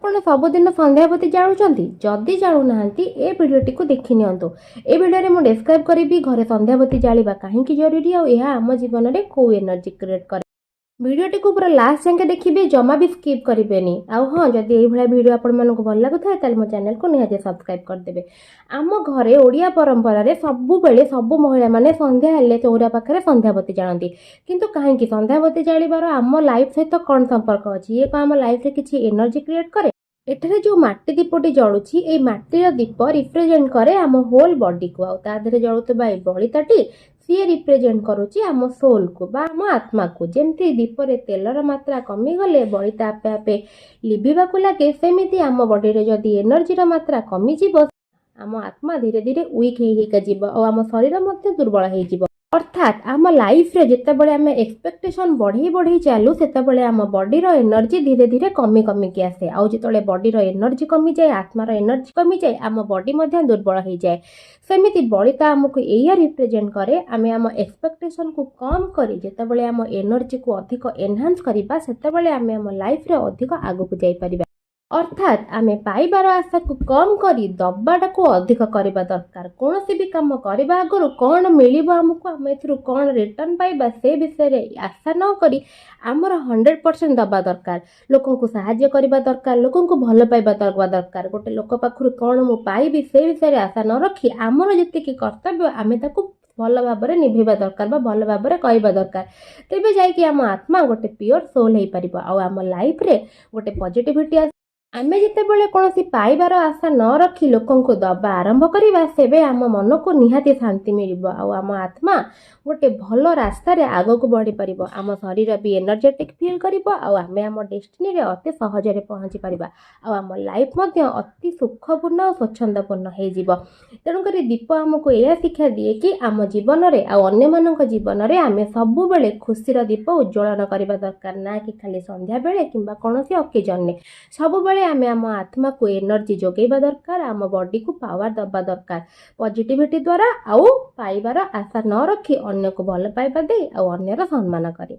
ଆପଣ ସବୁଦିନ ସନ୍ଧ୍ୟାବତୀ ଜାଳୁଛନ୍ତି? ଯଦି ଜାଳୁନାହାନ୍ତି, ଏ ଭିଡ଼ିଓଟିକୁ ଦେଖି ନିଅନ୍ତୁ। ଏ ଭିଡ଼ିଓରେ ମୁଁ ଡେସ୍କ୍ରାଇବ୍ କରିବି ଘରେ ସନ୍ଧ୍ୟାବତୀ ଜାଳିବା କାହିଁକି ଜରୁରୀ ଆଉ ଏହା ଆମ ଜୀବନରେ କୋଉ ଏନର୍ଜି କ୍ରିଏଟ୍ କରେ। ଭିଡ଼ିଓଟିକୁ ପୁରା ଲାଷ୍ଟ ଯାକେ ଦେଖିବେ, ଜମା ବି ସ୍କିପ୍ କରିବେନି। ଆଉ ହଁ, ଯଦି ଏଇଭଳିଆ ଭିଡ଼ିଓ ଆପଣମାନଙ୍କୁ ଭଲ ଲାଗୁଥାଏ, ତାହେଲେ ମୋ ଚ୍ୟାନେଲକୁ ନିହାତି ସବସ୍କ୍ରାଇବ୍ କରିଦେବେ। ଆମ ଘରେ ଓଡ଼ିଆ ପରମ୍ପରାରେ ସବୁବେଳେ ସବୁ ମହିଳାମାନେ ସନ୍ଧ୍ୟା ହେଲେ ଚଉରା ପାଖରେ ସନ୍ଧ୍ୟାବତୀ ଜାଳନ୍ତି। କିନ୍ତୁ କାହିଁକି? ସନ୍ଧ୍ୟାବତୀ ଜାଳିବାର ଆମ ଲାଇଫ୍ ସହିତ କ'ଣ ସମ୍ପର୍କ ଅଛି? ଇଏ କ'ଣ ଆମ ଲାଇଫ୍ରେ କିଛି ଏନର୍ଜି କ୍ରିଏଟ୍ କରେ? ଏଠାରେ ଯେଉଁ ମାଟି ଦୀପଟି ଜଳୁଛି, ଏଇ ମାଟିର ଦୀପ ରିପ୍ରେଜେଣ୍ଟ କରେ ଆମ ହୋଲ୍ ବଡିକୁ। ଆଉ ତା ଦେହରେ ଜଳୁଥିବା ଏଇ ବଳିତାଟି, ସିଏ ରିପ୍ରେଜେଣ୍ଟ କରୁଛି ଆମ ସୋଲ୍କୁ ବା ଆମ ଆତ୍ମାକୁ। ଯେମିତି ଦୀପରେ ତେଲର ମାତ୍ରା କମିଗଲେ ବଳିତା ଆପେ ଆପେ ଲିଭିବାକୁ ଲାଗେ, ସେମିତି ଆମ ବଡିରେ ଯଦି ଏନର୍ଜିର ମାତ୍ରା କମିଯିବ, ଆମ ଆତ୍ମା ଧୀରେ ଧୀରେ ୱିକ୍ ହେଇ ହେଇକା ଯିବ ଆଉ ଆମ ଶରୀର ମଧ୍ୟ ଦୁର୍ବଳ ହେଇଯିବ। ଅର୍ଥାତ୍ ଆମ ଲାଇଫରେ ଯେତେବେଳେ ଆମେ ଏକ୍ସପେକ୍ଟେସନ ବଢେଇ ବଢେଇ ଚାଲୁ, ସେତେବେଳେ ଆମ ବଡିର ଏନର୍ଜି ଧୀରେ ଧୀରେ କମି କମିକି ଆସେ। ଆଉ ଯେତେବେଳେ ବଡିର ଏନର୍ଜି କମିଯାଏ, ଆତ୍ମାର ଏନର୍ଜି କମିଯାଏ, ଆମ ବଡି ମଧ୍ୟ ଦୁର୍ବଳ ହେଇଯାଏ। ସେମିତି ବଳିତା ଆମକୁ ଏଇଆ ରିପ୍ରେଜେଣ୍ଟ କରେ, ଆମେ ଆମ ଏକ୍ସପେକ୍ଟେସନକୁ କମ୍ କରି ଯେତେବେଳେ ଆମ ଏନର୍ଜିକୁ ଅଧିକ ଏନହାନ୍ସ କରିବା, ସେତେବେଳେ ଆମେ ଆମ ଲାଇଫରେ ଅଧିକ ଆଗକୁ ଯାଇପାରିବା। ଅର୍ଥାତ୍ ଆମେ ପାଇବାର ଆଶାକୁ କମ୍ କରି ଦବାଟାକୁ ଅଧିକ କରିବା ଦରକାର। କୌଣସି ବି କାମ କରିବା ଆଗରୁ କ'ଣ ମିଳିବ ଆମକୁ, ଆମେ ଏଥିରୁ କ'ଣ ରିଟର୍ନ ପାଇବା, ସେ ବିଷୟରେ ଆଶା ନ କରି ଆମର 100% ଦେବା ଦରକାର। ଲୋକଙ୍କୁ ସାହାଯ୍ୟ କରିବା ଦରକାର, ଲୋକଙ୍କୁ ଭଲ ପାଇବା ଦେବା ଦରକାର। ଗୋଟେ ଲୋକ ପାଖରୁ କ'ଣ ମୁଁ ପାଇବି, ସେ ବିଷୟରେ ଆଶା ନ ରଖି ଆମର ଯେତିକି କର୍ତ୍ତବ୍ୟ, ଆମେ ତାକୁ ଭଲ ଭାବରେ ନିଭେଇବା ଦରକାର ବା ଭଲ ଭାବରେ କରିବା ଦରକାର। ତେବେ ଯାଇକି ଆମ ଆତ୍ମା ଗୋଟେ ପିଓର ସୋଲ୍ ହେଇପାରିବ ଆଉ ଆମ ଲାଇଫରେ ଗୋଟେ ପଜିଟିଭିଟି। ଆମେ ଯେତେବେଳେ କୌଣସି ପାଇବାର ଆଶା ନ ରଖି ଲୋକଙ୍କୁ ଦବା ଆରମ୍ଭ କରିବା, ସେବେ ଆମ ମନକୁ ନିହାତି ଶାନ୍ତି ମିଳିବ ଆଉ ଆମ ଆତ୍ମା ଗୋଟେ ଭଲ ରାସ୍ତାରେ ଆଗକୁ ବଢ଼ିପାରିବ। ଆମ ଶରୀର ବି ଏନର୍ଜେଟିକ୍ ଫିଲ୍ କରିବ ଆଉ ଆମେ ଆମ ଡେଷ୍ଟିନିରେ ଅତି ସହଜରେ ପହଞ୍ଚି ପାରିବା ଆଉ ଆମ ଲାଇଫ୍ ମଧ୍ୟ ଅତି ସୁଖପୂର୍ଣ୍ଣ ଆଉ ସ୍ୱଚ୍ଛନ୍ଦପୂର୍ଣ୍ଣ ହେଇଯିବ। ତେଣୁକରି ଦୀପ ଆମକୁ ଏହା ଶିକ୍ଷା ଦିଏ କି ଆମ ଜୀବନରେ ଆଉ ଅନ୍ୟମାନଙ୍କ ଜୀବନରେ ଆମେ ସବୁବେଳେ ଖୁସିର ଦୀପ ଉଜ୍ଜ୍ୱଳନ କରିବା ଦରକାର, ନା କି ଖାଲି ସନ୍ଧ୍ୟାବେଳେ କିମ୍ବା କୌଣସି ଅକେଜନରେ। ସବୁବେଳେ ଆମେ ଆମ ଆତ୍ମାକୁ ଏନର୍ଜି ଯୋଗାଇବା ଦରକାର, ଆମ ବଡିକୁ ପାୱାର ଦେବା ଦରକାର ପଜିଟିଭିଟି ଦ୍ୱାରା ଆଉ ପାଇବାର ଆଶା ନ ରଖି ଅନ୍ୟକୁ ଭଲ ପାଇବା ଦେଇ ଆଉ ଅନ୍ୟର ସମ୍ମାନ କରି।